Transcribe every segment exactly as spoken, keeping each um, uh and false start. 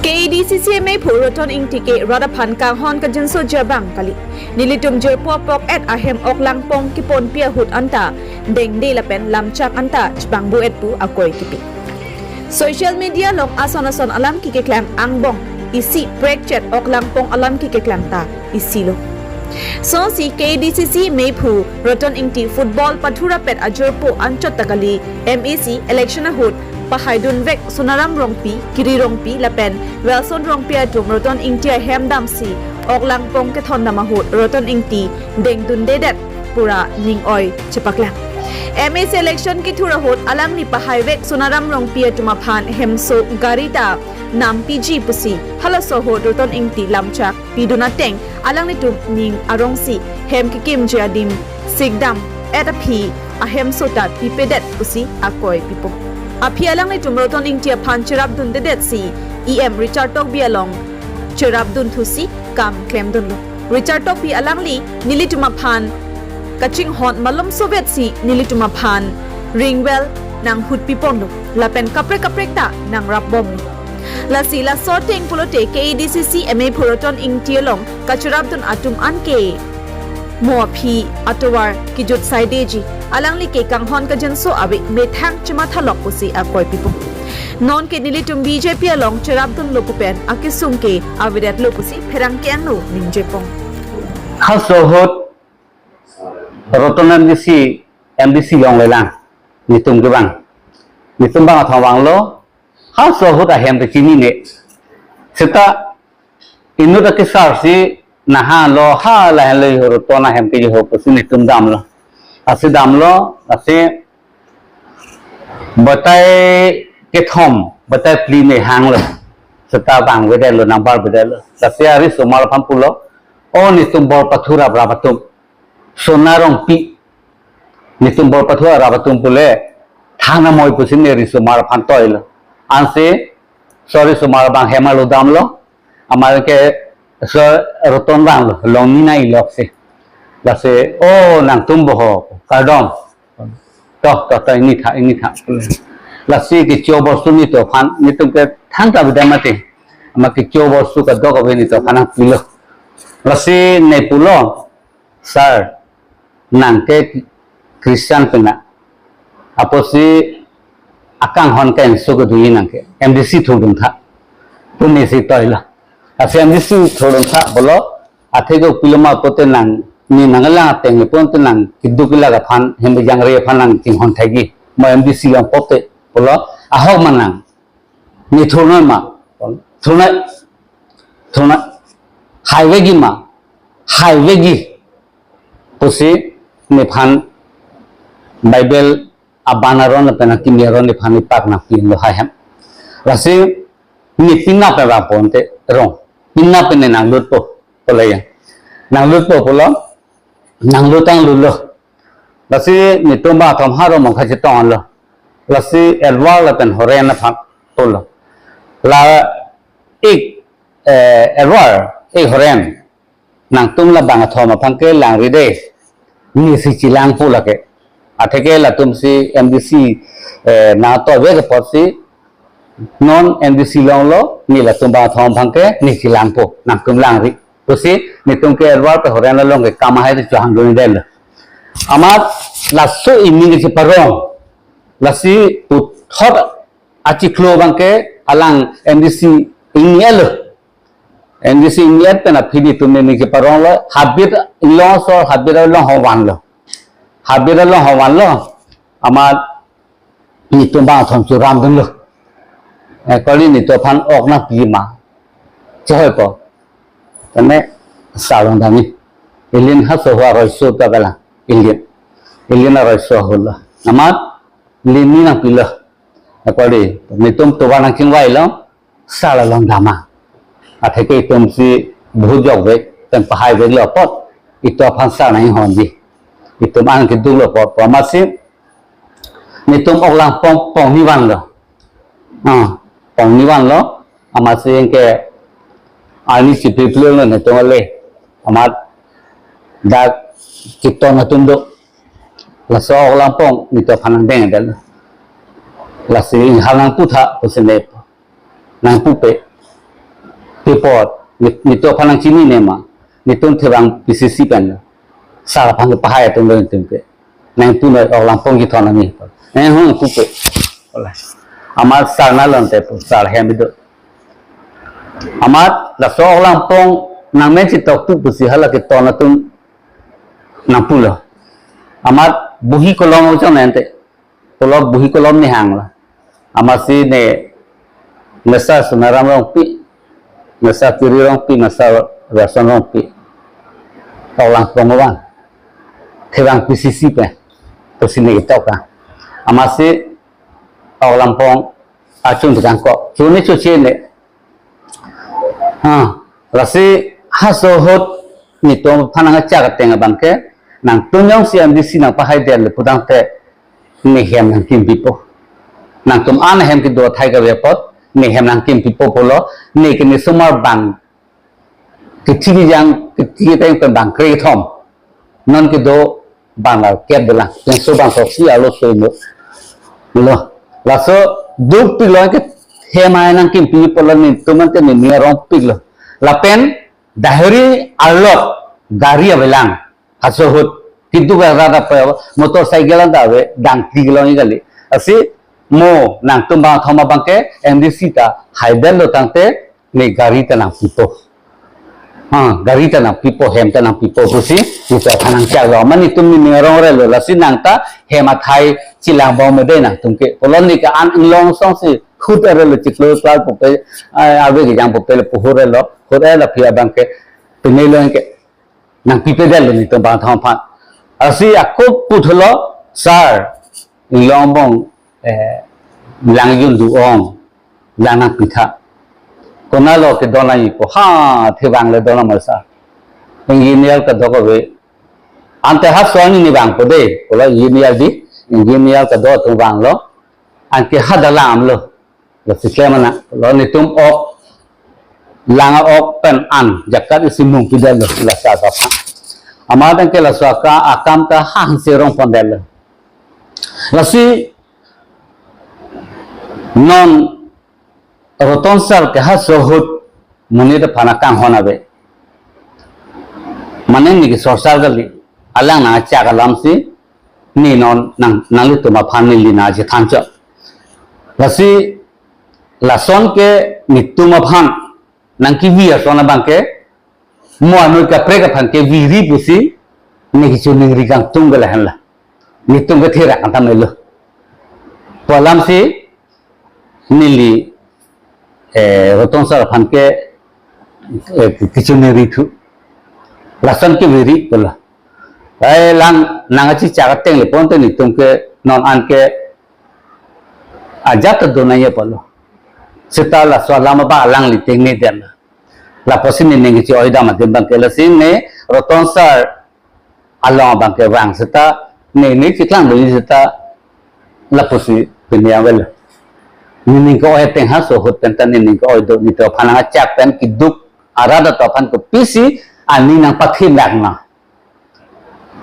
K A D C C M A phu Roton Ingti ke rat aphan kanghon kangjinso jabang kali. Nelitum jirpo apok et ahem ok langpong keponpi ahut anta dengde lapen lamchak anta chepangbu et pu akoi kipi. Social media along ason ason alam kekeklang angbong isi prekchet ok langpong alam kekeklang ta isi lo. Songsi K A D C C M A phu Roton Ingti football pathurapet ajirpo anchot ta kali, M A C election ahut pahaidunvek Sonaram Rongpi, Kiri Rongpi lapen Welson Rongpi atum Roton Ingti ahem damsi ok langpong kethondam ahut Roton Ingti dengdundedet pura ning oi chepaklang. M A C election kethur ahut alangli pahaivek Sonaram Rongpi atum aphan hemso gari ta nampiji pusi halaso ahut Roton Ingti lamchak pidun ateng alanglitum ning arongsi hem kekimji adim sikdam et aphi ahemso ta pipedet pusi akoi pipo. Aphi alanglitum Roton Ingti aphan cherapdundedetsi E M Richard Tokbi along cherapdunthusi kam klemdunlo. Richard Tokbi alangli nelitum aphan kachinghon malomsovetsi nelitum aphan ringwell nanghutpiponlo lapen kaprek kaprek ta nangrapbomlo. Lasi laso ateng pulote K A D C C M A phu Roton Ingti along kacherapdun atum anke mo aphi atovar kejut saideji, alangli ke kanghon kangjinso ave methang chemathalok pusi akoi pipo. Nonke nelitum B J P along cherapdunlo pu pen akesung ke avedetlo pusi pherangke angno ningjepon. Halaso ahut Roton M D C, M D C longlelang, nelitum kevang, nelitum bang athong vanglo, halaso ahut ahem ta chinine. Seta inut akesar si naha lo, ha lahenlo Roton ahem ke ho pusi nelitum damlo. Lasi damlo, lasi batai kethom, batai phli ne hanglo. Seta bang avedetlo, number avedetlo. Lasi arisomar aphan pulo, o nelitum bor pathurap rap atum, Sona Rongpi, nelitum bor pathurap rap atum pule thang namoi pusi ne risomar aphan toilo. Ansi so risomar bang hem arlo damlo, amat ke so Roton vanglo, longni nangilok si. Lasi, o nangtum bo ho, kardom. To, to, to, ini tha, ini tha. Lasi kecho bostu nelitum aphan, nelitum ke thangta bida mati. Amat kecho bostu kadokave nelitum aphan nangpilo. Lasi ne pulo, sir, nang ke Christian pena, apotsi akanghon ke enso kedoji nang ke, M D C thurduntha pu nesi toilo. Lasi M D C thurduntha pulo, athe ke pilo ma pulote nang, ne nanglang ateng le pulote nang keduk kelak aphan, hem jangre aphan nang chinghon thaiji, mo M D C yang pote pulo, ahok ma nang, ne thurnoi ma, thurnoi, thurnoi, haivekji ma, haivekji pusi nephan Bible aban aron lapen akimi aron nephan ipak nangpilo hai hem. Lasi ne penap pen vangponte rong, penap pen ne nanglutpo pulo ya. Nanglutpo pulo, nanglut tang lutlo. Lasi nelitum bang athom ha ro mong kachetong lo. Lasi Edward lapen Horen aphan pulo, la ik, eh, Edward, ik Horen, nangtum la bang athom aphan ke langri de, nesi chelang pu lake. Atheke latum si M D C, eh, nangtove ke apotsi non M D C longlo, ne latum bang athom aphan ke ne chelangpo, nangtum langri pusi nelitum ke Edward pen Horen along ke kam ahai chohangdundetlo. Amat laso ening ke cheparong, lasi puthot achiklo abang ke alang M D C ingni-etlo. M D C ingni-et pen aphi nelitum ne ne cheparonglo, habit inglong asor, habit along ho vanlo. Habit along ho vanlo. Amat nelitum bang athom churamdunlo. Eh, kali nelitum aphan ok nangpi ma, chehoipo. Tane salong dami. Ilin haso ho aroiso ta bela. Ilin. Ilin aroiso ahutlo. Amat lin ne nangpilo. Akori, nelitum tovar nangchingvailo, sar along dam ma. Atheke itum si bhut jokvek, pen pahaiveklo apot, itum aphan sar nanghonji. Itum an keduklo apot, pu amatsi nelitum ok langpong pongni vanlo. Ah, pongni vanlo, amatsi anke arni chipipillo nelitum ale. Amat dak keton atum do. Laso ok langpong nelitum aphan nangdengdetlo. Lasi inghal nangputha pusi ne nangpupe. Report, nit-, nitum aphan nangchinine ma, nitum Thevang P C C pen lo. Sar aphan kepahai atum lo nitum ke. Nangtum lo Oklangpong kethon ani. Nang hung kupe. Ola. Amat sar nalon te pu, sar hem bido. Amat laso Oklangpong nangmen chitok tu pusi hala kethon atum nangpulo. Amat buhi kolom ujang nente. Kolom buhi kolom nihang la. Amatsi ne Mister Sonaram Rongpi, Mister Kiri Rongpi, Mister Rason Rongpi. Oklangpong wan. Thevang P C C pen. Pusi ne itok ka. Amatsi Oklangpong achun tukang ko. Chuni chuchi ne. Ha, lasi haso ahut nitum aphan nangkachak ateng abang ke, nangtum jongsi M D C nangpahai det le putangte, ne hem nangkimpipo. Nangtum an hem kedo athai kave apot, ne hem nangkimpipo pulo, ne ke ne somar bang, kethi kejang, kethi keteng pen bang kre kethom. Non kedo bang la kep dolang. Yang so bang so si alo so lo. Lo. Laso dukpik lo ke hem ai nangkimpi pulo nitum ante ne ning arongpik lo. Lapen dahiri arlok gari avelang. Haso ahut keduk arat apa motorcycle anta ave dangkri kelong kali. Lasi mo nangtum bangthom abang ke M D C ta hai det lo tangte ne gari ta nangpipo. Ha, gari ta nangpipo, hem ta nangpipo pusi, nitum aphan nangchak lo. Mane nitum ne ning arong re lo, lasi nangta hem athai chelang bom mede nangtum ke. Pulo ne ke an inglong song si, hut are lo chiklo klal pupe, ai, ave kejang pupe lo puhur re lo, hut are la phi abang ke, pine lo ke, nangpipe det lo nitum bangthom aphan. Lasi ako puthot lo, sar, inglong bong, eh, lang jun do-ong, lang nangpitha. Konatlo kedo nangjipo, ha, Thevang le do nang masa. Engineer kadokave. Ante ha suani ne vangpo de, pulo engineer di, engineer kadokave atum vanglo. Anke ha dalam lo. Lasi klem nang, lo nitum ok, lang ok pen an, jakat isi mungpi det lo, laso aphan. Amat anke laso aka, akam ta hang serong pon det lo. Lasi non Roton sar ke haso ahut monit aphan akanghon ave. Mane ne ke sorsar kali, alang nangchak alam si, ne non nang, nanglitum aphan neli nangchethan chot. Lasi, lason ke nitum aphan, nangkevi ason abang ke, mo anoi kaprek aphan keviri pusi, ne kechoningri kangtung ke lahenlo. Nitum ke thera kangtam lo. Pu alam si, neli, eh, Roton sar aphan ke, eh, kechoningri thu. Lason keviri pulo. Ai lang nangkachechak ateng le ponte nitum ke non anke ajat do nangji pulo. Seta laso alam abang alangli tengne det lo. Lapusi ne ning keche-oi dam adim abang ke lasi ne Roton sar along abang ke vang seta ne ne chiklang do seta lapusi pine avel. Ne ning ke-oi ateng haso ahut pen ta ne ning ke-oi do nitum aphan nangchak pen keduk arat atum aphan kopisi aning nangpathe lak ma.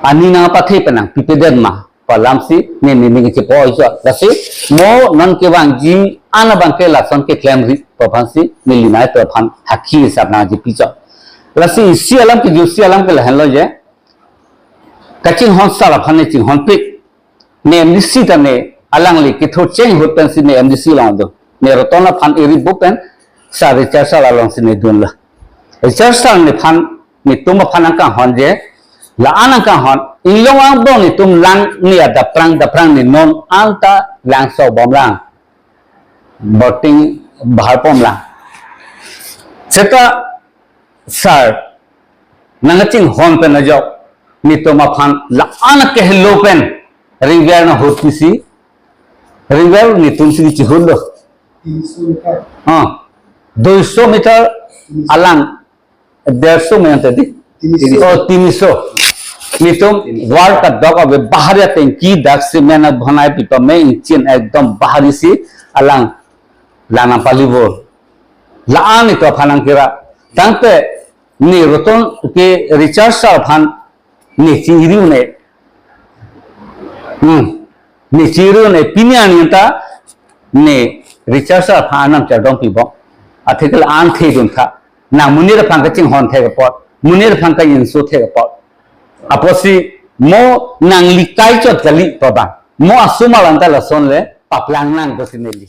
Aning nangpathe pen nangpipe det ma. Pu alam si ne ne ning keche-oi chot. Lasi mo non kevangji an abang ke lason keklemri pu aphan si neli nangtum aphan hakhi hisap nangjipi chot. Lasi isi alam ke jusi alam ke lahenlo je. Kachinghon sar aphan ne chinghonpik. Ne M D C ta ne alangli ketho cheng ahut pen si ne M D C along do. Ne Roton aphan eri bu pen sar Richard sar along si ne dunlo. Richard sar nephan nitum aphan nangkanghon je, la-an nangkanghon, inglong angbong nitum lang ne adapprang dapprang ne non anta lang so bomlang. Boating bahar pomlang. Seta sar nangkachinghon pen ajok nitum aphan la-an kehelo pen river nahut pusi, river nitum si chihut lo. Ah, dui so meter alang, der so meter di. Tini so. Oh, tini so. Nitum wall kadokave bahari atengki dak cement abonai pipa me ingchin ekdom bahari si alang lang nangpalibor. La-an nitum aphan nangkira. Tangte ne Roton ke Richard sar aphan ne chingri un-e. Hmm. Ne chingri un-e pini arni ta ne Richard sar aphan anam chardom pibom. Article an the dun tha. Nang monit aphan kachinghon thek apot, monit aphan ka-insult thek apot. Apotsi mo nang likai chot kali to bang. Mo asomar anta lason le paplang nang pusi neli.